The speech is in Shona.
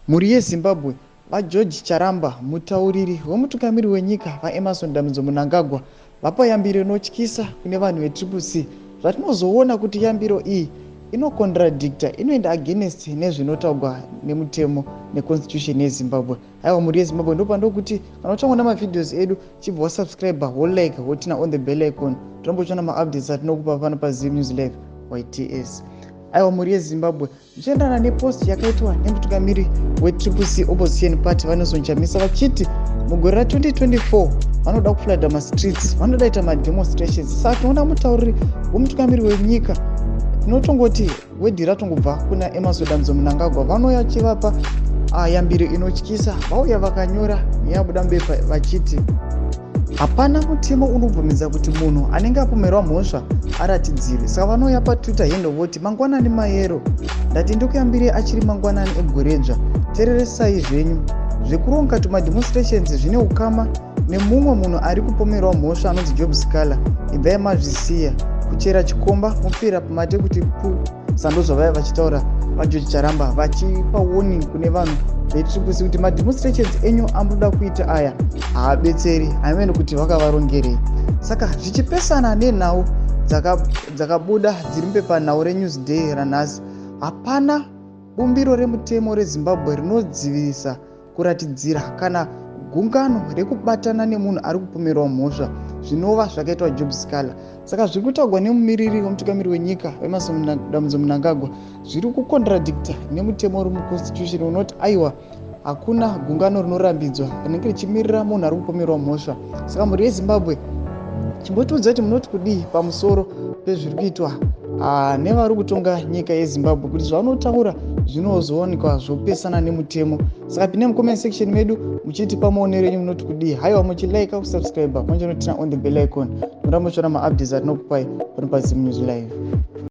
Mhuri yeZimbabwe, VaGeorge Charamba, mutauriri wemutungamiri wenyika VaEmmerson Dambudzo Mnangagwa, vapa yambiro inotyisa kune vanhu veTriple C. Zvatinozoona kuti yambiro iyi inocontradicta, inoenda against nezvinotaurwa nemutemo neconstitution yeZimbabwe. Aiwa, mhuri yeZimbabwe, ndopandokuti kana uchangoona mavideos edu, chibva wasubscribe, wolike, woturn on the bell icon, tinombochiona maupdates atinokupa pano paZim News Live YTS. Aiwa, mhuri yeZimbabwe, zvichienderana nepost yakaitwa nemutungamiri weTriple C opposition party VaNelson Chamisa, vachiti mugore ra2024 vanoda kuflooda mastreets, vanoda ita mademonstrations. Saka tinoona mutauriri wemutungamiri wenyika, tinotongoti word ratongobva kuna Emmerson Dambudzo Mnangagwa, vanouya chivapa yambiro inotyisa. Vauya vakanyora neyabuda mubepa vachiti hapana mutemo unobvumidza kuti munhu anenge apomerwa mhosva aratidzirwe. Saka vanouya paTwitter handle voti, "Mangwanani mayero, ndati ndikuyambirei achiri mangwanani egoredzva. Teereresai zvenyu, zvekuronga tumademonstrations zvine ukama nemumwe munhu ari kupomerwa mhosva anonzi Job Sikhala, ibvai mazvisiya. Kuchera chikomba mupfira pamate kuti pu." Sando zvavaiva vachitaura VaGeorge Charamba, vachipa warning kune vanhu veTriple C kuti mademonstrations enyu amunoda kuita aya haabetseri. Hamene kuti vakavarongerei. Saka zvichipesana nenhau dzakabuda dziri mupepanhau reNewsDay ranhasi, hapana bumbiro remutemo reZimbabwe rinodzivisa kuratidzira kana gungano rekubatana nemunhu ari kupomerwa mhosva, zvinova zvakaitwa Job Sikhala. Saka zviri kutaurwa nemumiriri wemutungamiri wenyika VaEmmerson Dambudzo Mnangagwa zviri kucontradicta nemutemo uri muconstitution unoti aiwa, hakuna gungano rinorambidzwa rinenge richimirira munhu ari kupomerwa mhosva. Saka mhuri yeZimbabwe, chimbotiudza kuti munoti kudii pamusoro pezviri kuitwa nevari kutonga nyika yeZimbabwe, kuti zvavanotaura zvinozowanikwa zvopesana nemutemo. Saka pinde mucomment section medu muchitipa maonero enyu, munoti kudii? Haiwa, muchilike, kusubscribe, muchinoturn on the bell icon, muramba muchiona maupdates atinokupai pano paZim News Live.